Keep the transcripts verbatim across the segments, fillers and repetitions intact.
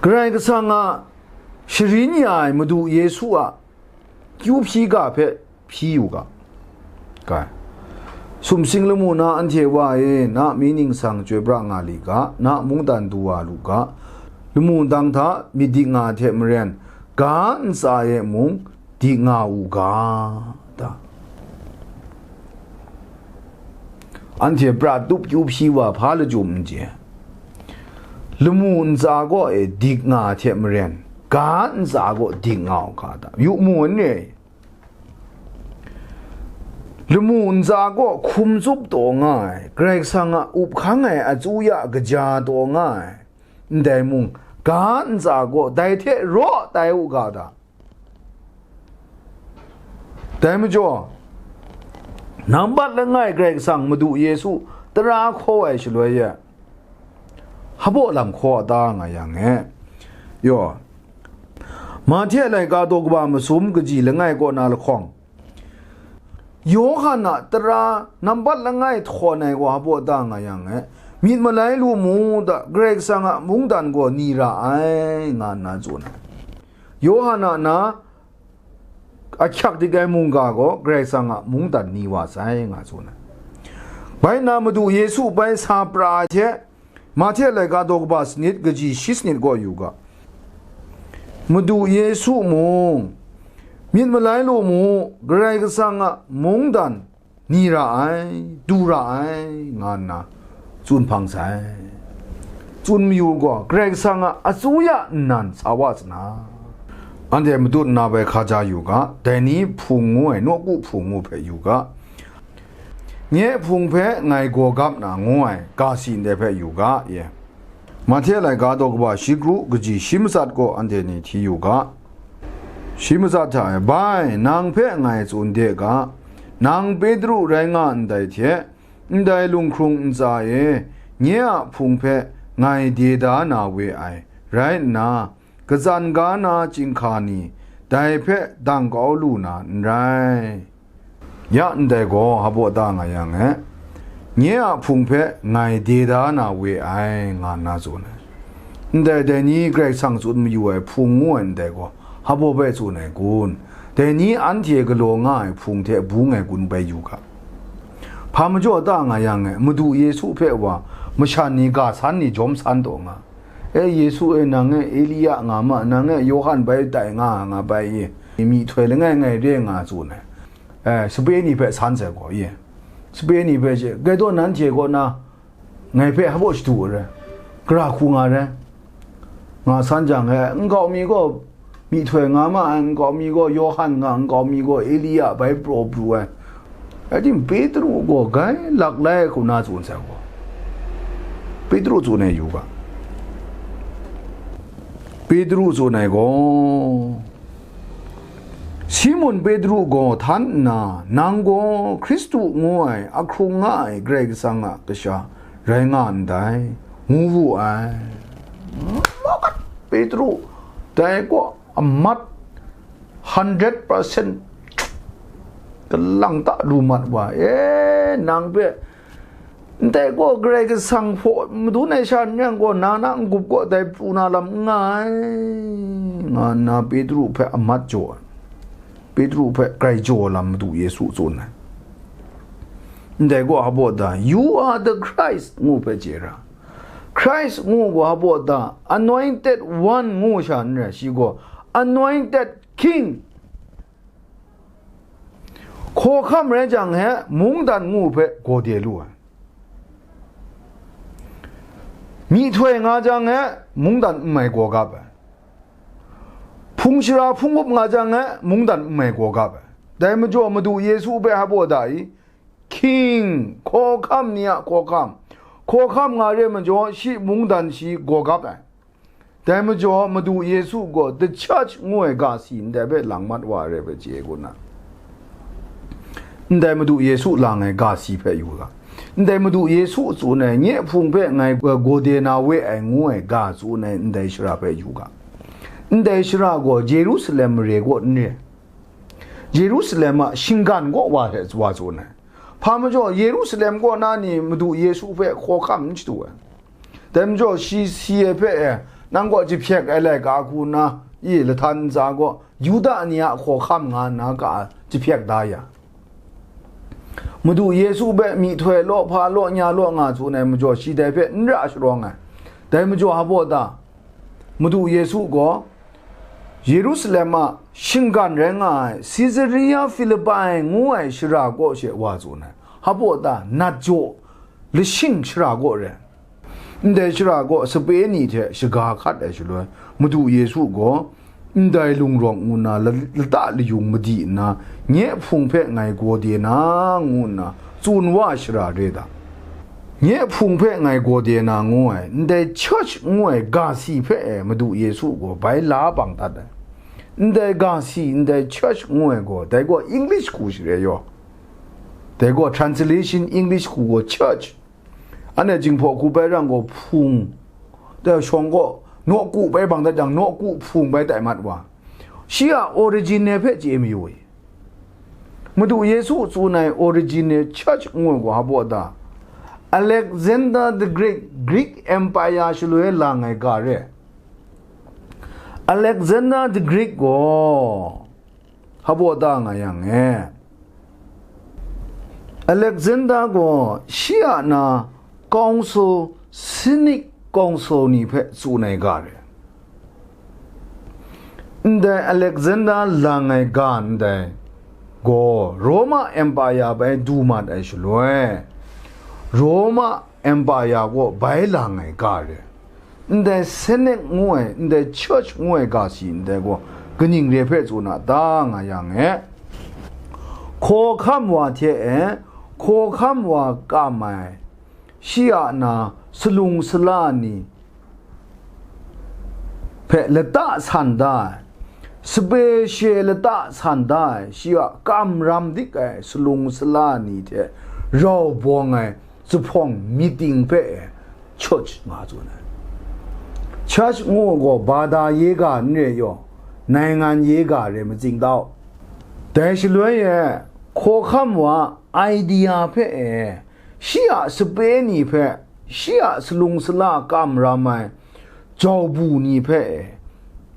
Karai Kasang a sharin ya ai Madu Yesu a kyu hpyi ga hpe hpyi yu ga, ga. Sumsing lamu na anhte wa e, na mi ningsang chyoi pra nga li ga, na mungdan du wa lu ga, lamu dang hta myit dik nga ai hte maren, ga ntsa e mung dik nga u ga, da. Anhte pra tup kyu hpyi wa hpa lachyum n chye. Lamu ntsa kaw e dik nga ai hte maren, ga ntsa kaw dik nga u ga, da. Yu mu, n re. Lamu ntsa kaw hkum tsup taw nga ai, Karai Kasang a up hkang ai achyu ya kaja taw nga ai, ndai mung, ga ntsa kaw dai hte raw tai u ga, da. Dai majaw, nambat langai Karai Kasang Madu Yesu tara hkaw ai shaloi e, hpaw lam hkaw a ta nga yang e, yaw, Mahte laika daw kaba masum kaji langai kaw na lahkawng, Yawhan a tara nambat langai htawn ai gaw hpaw a ta nga yang e, myit malai lu mu da, Karai Kasang a mungdan gaw ni ra ai, nga nna tsun ai. Yawhan a na ahkyak dik ai mungga gaw Karai Kasang a mungdan ni wa sai, nga tsun ai. Bai nna Madu Yesu bai sa pra ai hte, Mahte laika daw kaba sanit kaji shi sanit gaw yu ga, Madu Yesu mung, myit malai lu mu, Karai Kasang a mungdan ni ra ai, du ra ai, nga nna tsun hpang sai. Tsun mayu gaw, Karai Kasang a achyu ya nnan sa wa sa na, anhte matut nna bai hkaja yu ga, dai ni hpung ngu ai, nawku hpung ngu hpe yu ga, nye hpung hpe ngai gaw gap na ngu ai ga si ndai hpe yu ga, ye. Mahte laika daw kaba shi kru kaji shi matsat gaw anhte ni hti yu ga. Shi matsat hta e, bai, nang hpe ngai tsun de ga, nang Petru rai nga ndai hte, ndai lunghkrung ntsa e, nye a hpung hpe ngai de da na we ai, rai nna, katsan ga na chyinghka ni dai hpe dang kau lu na n rai. Ya ndai gaw hpaw a ta nga yang e, nye a hpung hpe ngai de da na we ai, nga nna tsun ai. Ndai dai ni Karai Kasang tsun mayu ai hpung ngu ai ndai gaw, hpaw hpe tsun ai kun? Dai ni anhte galaw nga ai hpung hte bung ai kun bai yu ga. Hpa majaw a ta nga yang e, Madu Yesu hpe wa masha ni ga san ni jawm san taw nga. E Yesu e, nang e Elia nga ma, nang e Yawhan bai tai nga, nga bai i, myihtoi langai ngai re nga tsun ai. E, sape ni hpe san sai gaw, ye. Sape ni hpe she, gaitaw nanhte kaw na, ngai hpe hpaw shadu ai re, gara hku nga re, nga san jang e, nkau mi gaw, myihtoi nga ma ai, nkau mi gaw Yawhan nga, nkau mi gaw Elia bai praw pru ai. Rai tim, Petru gaw gai lak lai hku na tsun sai gaw, Petru tsun ai yu ga. Petru tsun ai gaw, Simun Petru gaw htan nna, nang gaw Hkristu ngu ai ahkrung nga ai Karai Kasang a Kasha rai nga ndai, ngu wu ai. Petru, dai gaw amat hundred percent kalang ta lu mat wa, e, nang hpe, ndai gaw Karai Kasang hpaw madun ai sha n yang gaw, nang na n-gup gaw dai pru na lam n nga ai, nga nna Petru hpe amat jaw ai. Petru hpe grai jaw lam Madu Yesu tsun ai. Ndai gaw hpaw da, "You are the Christ," ngu hpe chye ra. Christ ngu gaw hpaw da, anointed one ngu sha n rai, shi gaw anointed king. Hkawhkam rai jang he, mungdan ngu hpe gaw de lu ai. Myihtoi nga jang he, mungdan n mai gaw gap ai. Hpung shara hpung up nga jang he, mungdan n mai gaw gap ai. Dai majaw Madu Yesu hpe hpaw da i, King, hkawhkam ni a hkawhkam, hkawhkam nga re majaw, shi mungdan shi gaw gap ai. Dai majaw Madu Yesu gaw the church ngu ai ga si ndai hpe lang mat wa ai rai hpe chye gun na, ndai Madu Yesu lang ai ga si hpe yu ga, ndai Madu Yesu tsun ai, nye hpung hpe ngai gaw de na we ai ngu ai ga tsun ai ndai shara hpe yu ga, ndai shara gaw Jerusalem mare kaw n re, Jerusalem a shinggan kaw wa hte wa tsun ai. Hpa majaw, Yerusalem kaw na ni Madu Yesu hpe hkawhkam n shadu ai. Dai majaw, shi si ai hpe e, Nang gaw jahpyek ai laika hku nna, i lahtan ntsa gaw, Yuda ni a hkawhkam nga nna ka jahpyek da ya. Madu Yesu hpe myihtoi law, hpa law, nya law nga tsun ai majaw, shi dai hpe n ra sharawng ai. Dai majaw, hpa ta? Madu Yesu gaw Yerusalem a shinggan rai nga ai Caesarea Philippi ngu ai shara kaw she wa tsun ai. Hpa ta? Nat jaw lashing shara kaw rai. Ndai shara kaw sape ni hte shaga hkat ai shaloi, Madu Yesu gaw, ndai lungrawng ngu nna la-, lata layung madi nna, nye hpung hpe ngai gaw de na, ngu nna tsun wa shara re da. Nye hpung hpe ngai gaw de na ngu ai, ndai church ngu ai ga si hpe e Madu Yesu gaw bai la bang dat ai. Ndai ga si, ndai church ngu ai gaw, dai gaw English hku share yaw. Dai gaw translation English hku gaw church. Anhte Jinghpaw hku bai rang gaw hpung, dai shawng gaw nawku bai bang dat jang, nawku hpung bai tai mat wa. Shi a origin e hpe chye mayu i? Madu Yesu tsun ai origin e church ngu ai gaw hpa ta? Alexander the Great, Greek Empire shaloi lang ai ga re. Alexander the Great gaw, hpa ta nga yang e, Alexander gaw shi a na council, Cynic council ni hpe tsun ai ga re. Ndai Alexander lang ai ga ndai gaw Roma Empire bai du mat ai shaloi, Roma Empire gaw bai lang ai ga re. Ndai Cynic ngu ai, ndai church ngu ai ga si ndai gaw kaning re hpe tsun a ta nga yang e, hkawhkam wa hte e, hkawhkam wa kam ai, shi a na salung sala ni hpe lata san da ai, sape she lata san da ai, shi a kamram dik ai salung sala ni hte rau bawng ai zuphpawng myit ting hpe e church nga tsun ai. Church ngu gaw bada ye ga n re yaw, naingan ye ga re matsing tau. Dai shaloi e, hkawhkam wa idea hpe e, shi a sape ni hpe, shi a salung sala kamram ai jau bu ni hpe e,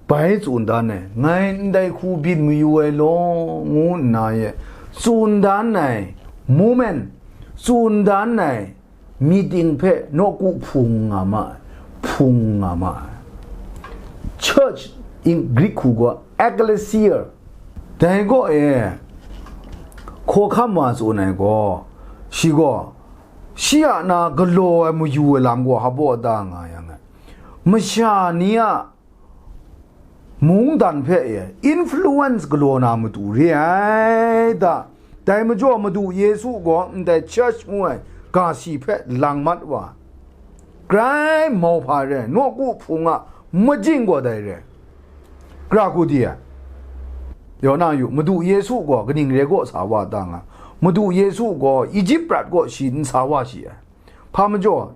bai tsun dan ai, ngai ndai hku byin mayu ai law, ngu nna ye tsun dan ai, movement, tsun dan ai, myit ting hpe nawku hpung nga ma ai, hpung nga ma ai. Church in Greek hku gaw ecclesia. Dai gaw e, hkawhkam wa tsun ai gaw, shi gaw, shi a na galaw ai mayu ai lam gaw hpa ta nga yang e, masha ni a mungdan hpe e influence galaw na matu re ai da. Dai majaw Madu Yesu gaw ndai church ngu ai ga si hpe lang mat wa, grai mauhpa re, nawku hpung a majing gaw dai re. Gara hku di ai? Yaw na yu, Madu Yesu gaw kaning re kaw sa wa ta nga? Madu Yesu gaw Egypt prat kaw shi n sa wa shi ai. Hpa majaw?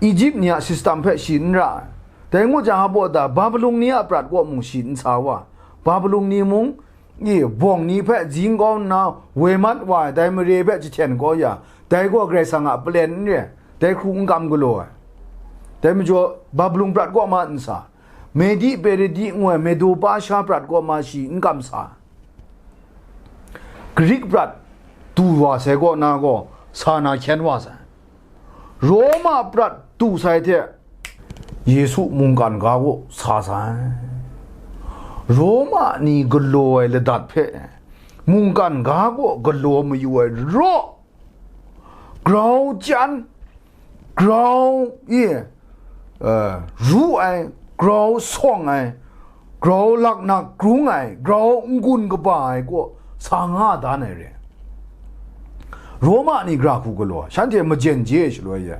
Egypt ni a system hpe shi n ra ai. Dai ngu jang, hpa ta? Babilon ni a prat kaw mung shi n sa wa. Babilon ni mung, i, bawng ni hpe zing kau nna woi mat wa ai, dai mare hpe jahten kau ya, dai gaw Karai Kasang a plan n re, dai hku n kam galaw ai. Dai majaw, Babilon prat kaw ma n sa, Medi Peredi ngu ai Medo Pasha prat kaw ma shi n kam sa, Grik prat du wa sai kaw na gaw, sa na hkyen wa sai. Roma prat du sai hte Yesu mungkan ga kaw sa sai. Roma ni galaw ai ladat hpe mungkan ga kaw galaw mayu ai raw, grau chyan, grau, i, eh, ru ai, grau sawng ai, grau laknak grung ai, grau n-gun kaba ai kaw sa nga dan ai re. Roma ni gara hku galaw, shanhte majen je shaloi ye.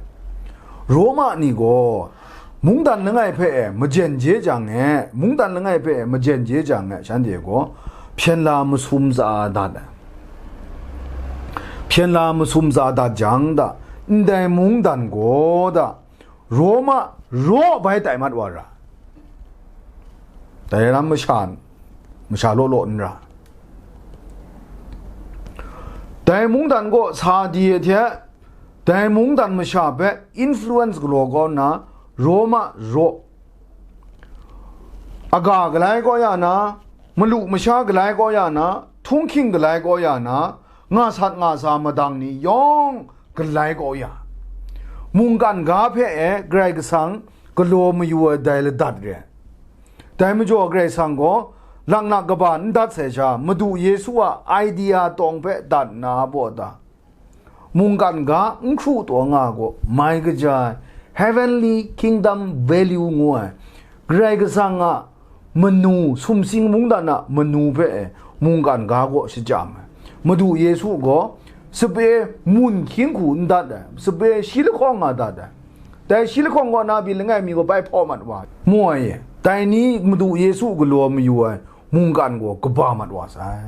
Roma ni gaw mungdan langai hpe e majen je jang e, mungdan langai hpe e majen je jang e, shanhte gaw hpyen la masum tsa dat ai. Hpyen la masum tsa dat jang da, ndai mungdan gaw da, Roma raw bai tai mat wa ra. Dai ram masha, masha law law n ra. Dai mungdan kaw sa di ai hte, dai mungdan masha hpe influence galaw kau nna, Roma raw aga galai kaw ya na, malu masha galai kaw ya na, htunghking galai kaw ya na, nga sat nga sa madang ni yawng galai kaw ya, mungkan ga hpe e Karai Kasang galaw mayu ai dai ladat re. Dai majaw Karai Kasang gaw laknak kaba n dat sai sha, Madu Yesu a idea tawng hpe dat nna a baw ta, mungkan ga n hkru taw nga gaw, mai kaja ai, heavenly kingdom value ngu ai, Karai Kasang a manu, sumsing mungdan a manu hpe e mungkan ga gaw shacham ai. Madu Yesu gaw sape mun hkying hku n dat ai, sape shi lahkawng nga dat ai. Dai shi lahkawng kaw na pyi langai mi gaw bai hpaw mat wa, mu ai e. Dai ni Madu Yesu galaw mayu ai mungkan gaw kaba mat wa sai.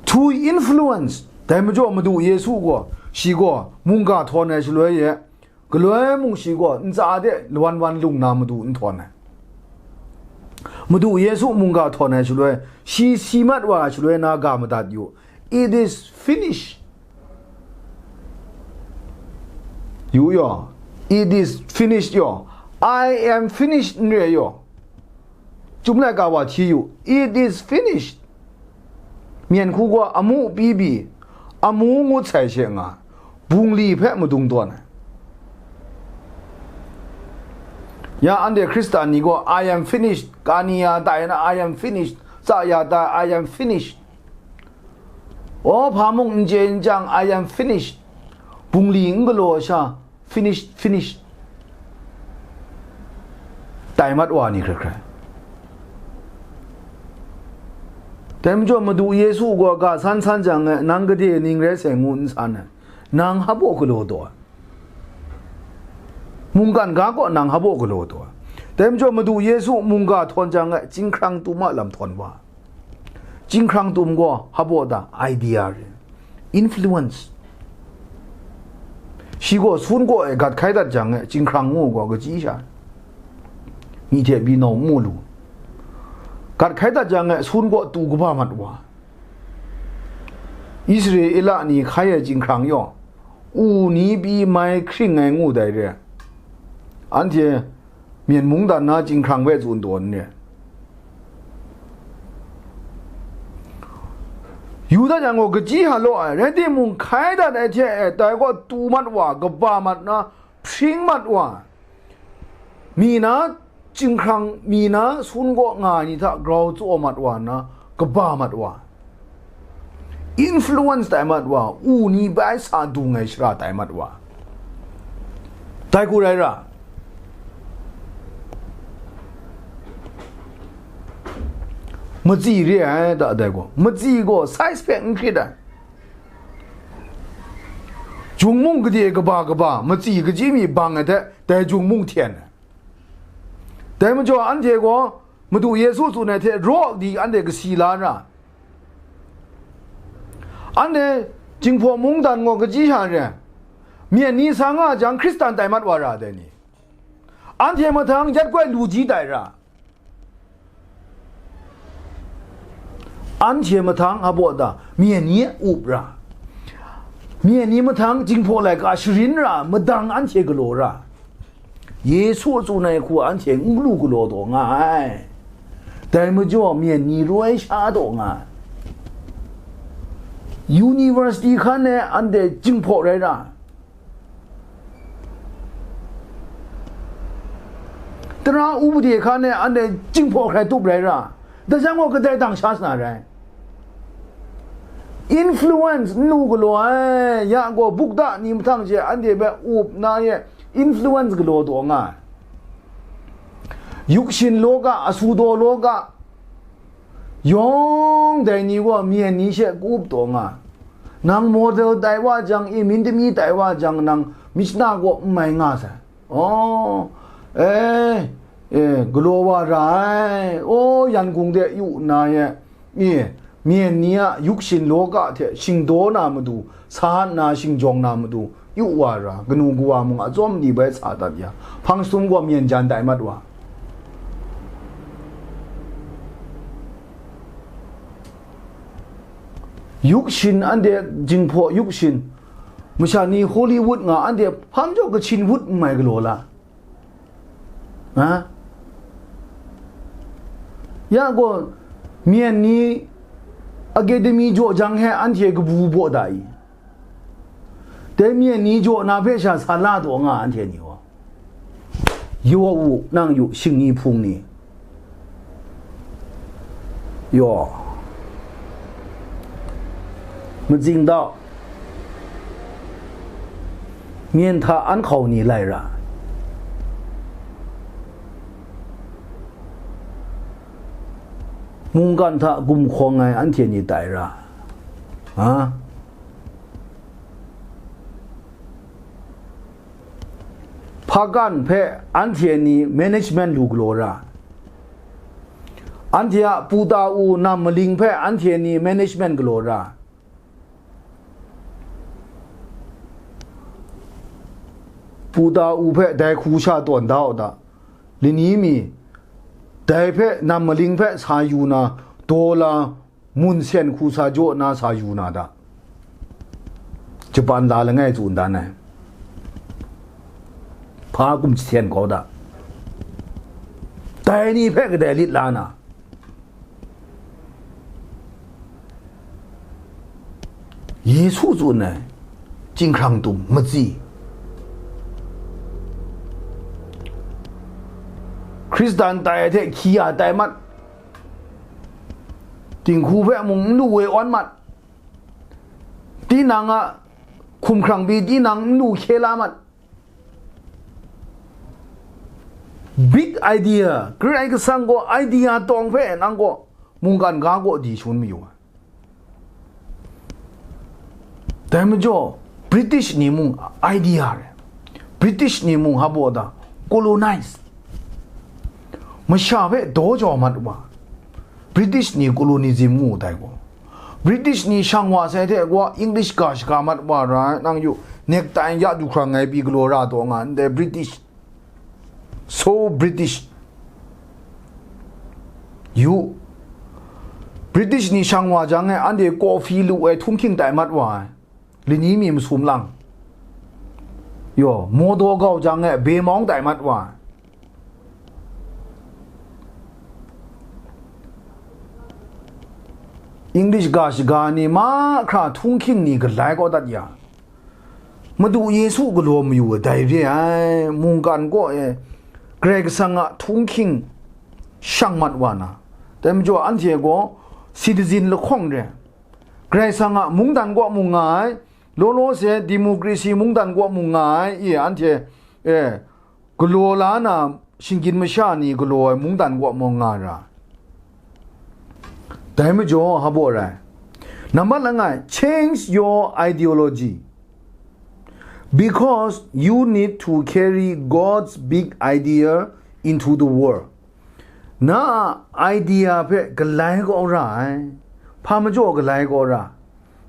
Through influence, dai majaw Madu Yesu gaw, shi gaw mungga htawn ai shaloi e, galoi mung shi gaw ntsa de lawan wan lung na Madu n htawn ai. Madu Yesu mungga htawn ai shaloi, shi si mat wa ai shaloi na ga madat yu, "It is finished." Yu yaw, "It is finished" yaw, "I am finished" n re yaw. Chyum laika wa hti yu, "It is finished." Myen hku gaw amu pyi pyi, amu ngut sai she nga, bungli hpe madung tawn ai. Ya anhte Hkristan ni gaw, "I am finished," kani ya tai na, "I am finished," tsa ya tai, "I am finished." O, hpa mung n chye n chyang, "I am finished." Bungli n galaw sha, "Finished, finished." Tai mat wa ni hkrai hkrai. Dai majaw Madu Yesu gaw ga san san jang e, "Nang gade ning rai sai," ngu n san ai. Nang hpa baw galaw taw ai? Mungkan ga kaw nang hpa baw galaw taw ai? Dai majaw Madu Yesu mungga htawn jang e, chyinghkrang tum a lam htawn wa. Chyinghkrang tum gaw hpa baw ta? Idea re, influence. Shi gaw sun kaw e gat hkai dat jang e, chyinghkrang ngu gaw kachyi sha, myi hte byi nau n mu lu. Gat hkai dat jang e, sun kaw tu kaba mat wa. Israela ni hkai ai chyinghkrang yaw, u ni pyi mai hkring ai ngu dai re. Anhte myen mungdan na chyinghkrang hpe tsun tawn re. Yu dat yang gaw kachyi halaw ai, rai timung, hkai dat ai hte e, dai gaw tu mat wa, kaba mat na, hpring mat wa, mi na chyinghkrang, mi na sun kaw nga ai ni hta grau tsaw mat wa nna, kaba mat wa, influence tai mat wa, u ni bai sa dung ai shara tai mat wa, dai hku rai ra. Matsi re ai ta dai gaw, matsi gaw size hpe n hkrit ai. Jung mung gade kaba kaba, matsi kachyi mi bang ai hte, dai jung mung hten ai. Dai majaw anhte gaw Madu Yesu tsun ai hte raw di anhte kasi la ra. Anhte Jinghpaw mungdan gaw kachyi sha re, myen ni sa nga jang Hkristan tai mat wa ra dai ni? Anhte mahtang yat koi lu ji tai ra. Anhte mahtang hpa baw ta? Myen ni up ra. Myen ni mahtang Jinghpaw laika sharin ra, madang anhte galaw ra. Yesu a tsun ai hku anhte n lu galaw taw nga ai. Dai majaw myen ni roi sha taw nga ai. University hkan e anhte Jinghpaw rai ra. Tara upade hkan e anhte Jinghpaw hkrai tup rai ra, dai jang gaw kadai dang sha sa na rai? Influence n lu galaw ai, ya gaw bukda ni mahtang she anhte hpe up na ye influence galaw taw nga ai. Yuksin law ga, asu daw law ga, yawng dai ni gaw myen ni she kup taw nga. Nang model tai wa jang, imying dumi tai wa jang, nang mishna kaw n mai nga sai. Oh, eh, eh, galaw wa ra ai. Oh, Yangon de yu nna ye, e, myen ni a yuksin law ga hte shingdaw na matu, sa nna shingjawng na matu, yu wa ra, kanu kawa mung a tsawm ni bai sa dat ya, hpang sum gaw myen jan tai mat wa. Yuksin, anhte Jinghpaw yuksin, masha ni Hollywood nga anhte hpa majaw kachin wut n mai galaw la? Ha? Ya gaw, myen ni Academy jaw jang he anhte kabu baw da i? Dai myen ni jaw na hpe sha sa la taw nga anhte ni gaw. Yaw u, nang yu, shingni hpung ni. Yaw. Matsing dau. Myen hta an hkau ni lai ra. Mungkan hta gumhkawng ai anhte ni tai ra. Ha? Hpakan hpe anhte ni management lu galaw ra. Anhte a puta u nam maling hpe anhte ni management galaw ra. Puta u hpe dai hku sha tawn da u da. Lani mi, dai hpe nam maling hpe sa yu na, daw la, mun sen hku sa jaw na sa yu na da. Japan la langai tsun dan ai. Hpa kum jasen kau da. Dai ni hpe kadai lit la na. Yesu tsun ai, chyinghkrang tum, matsi. Hkristan tai ai hte hkyi ya tai mat. Dinghku hpe mung n lu woi awn mat. Tinang a hkumhkrang pyi tinang n lu hkye la mat. Big idea, Karai Kasang gaw idea tawng hpe nang gaw mungkan ga gaw di shangun mayu ai. Dai majaw, British ni mung idea re. British ni mung hpa baw da, colonize. Masha hpe daw jau mat wa. British ni colonism ngu dai gaw. British ni shang wa sai hte gaw English ga shaga mat wa rai, nang yu, necktie ya du hkrang ai pyi galaw ra taw nga ndai British. So British. Yu. British ni shang wa jang e, anhte coffee lu ai htunghking tai mat wa ai. Lani mi masum lang. Yaw, mawdaw gau jang e, bemawng tai mat wa ai. English ga shaga ni mahkra htunghking ni galai kau dat ya. Madu Yesu galaw mayu ai dai re ai, mungkan kaw e Karai Kasang a htunghking shang mat wa na, dai majaw anhte gaw citizen lahkawng re, Karai Kasang a mungdan kaw mung nga ai, law law se democracy mungdan kaw mung nga ai, i anhte e galaw la na, shinggyim masha ni galaw ai mungdan kaw mung nga ra. Dai majaw hpa baw rai. Nambat langai, change your ideology, because you need to carry God's big idea into the world. Na a idea hpe galai kau ra ai. Hpa majaw galai kau ra?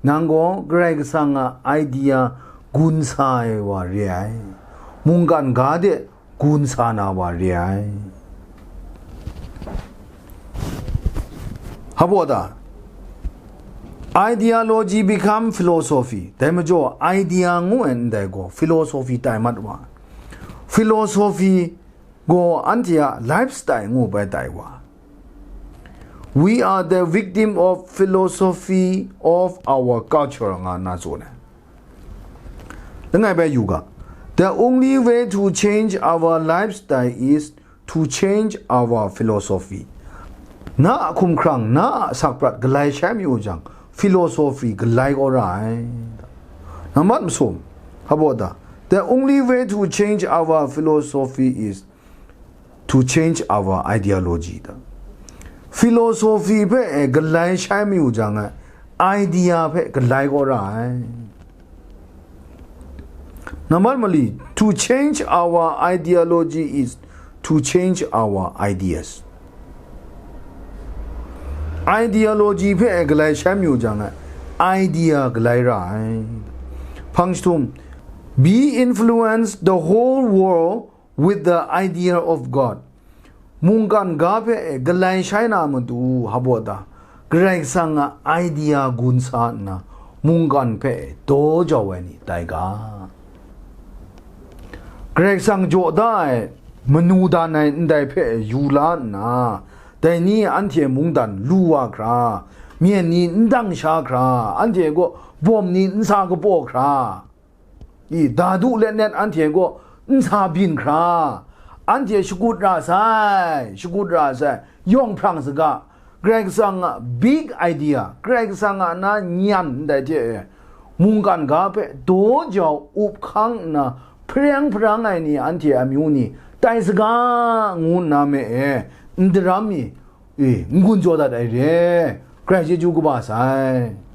Nang gaw Karai Kasang a idea gun sa ai wa re ai. Mungkan ga de gun sa na wa re ai. Hpa baw da, ideology become philosophy. Dai majaw, idea ngu ai ndai gaw philosophy tai mat wa. Philosophy gaw anhte a lifestyle ngu bai tai wa. We are the victim of philosophy of our culture, nga na tsun ai. Langai bai yu ga, the only way to change our lifestyle is to change our philosophy. Na a hkumhkrang, na a sakprat galai shai mayu jang, philosophy galai kau ra ai. Nambat masum, hpa baw da, the only way to change our philosophy is to change our ideology da. Philosophy hpe e galai shai mayu jang ai, idea hpe galai kau ra ai. Nambat mali, to change our ideology is to change our ideas. Ideology hpe e galai shai mayu jang ai, idea galai ra ai. Hpang jahtum, be influence the whole world with the idea of God. Mungkan ga hpe galai shai na matu, hpa baw da, Karai Kasang a idea gun sa nna, mungkan hpe daw jau ai ni tai ga. Karai Kasang jaw da ai manu dan ai ndai hpe yu la nna, dai ni anhte mungdan lu wa hkra, myen ni n dang sha hkra, anhte gaw bawm ni n sa kapaw hkra, i, dadu let net anhte gaw n sa byin hkra, anhte shakut ra sai, shakut ra sai, yawng hprang saga, Karai Kasang a big idea, Karai Kasang a na nyan ndai hte e, mungkan ga hpe daw jau up hkang nna hpareng hparang ai ni anhte amyu ni tai saga ngu nna me e, n daram i, e, n gun jaw dat ai re, Karai chyeju kaba sai.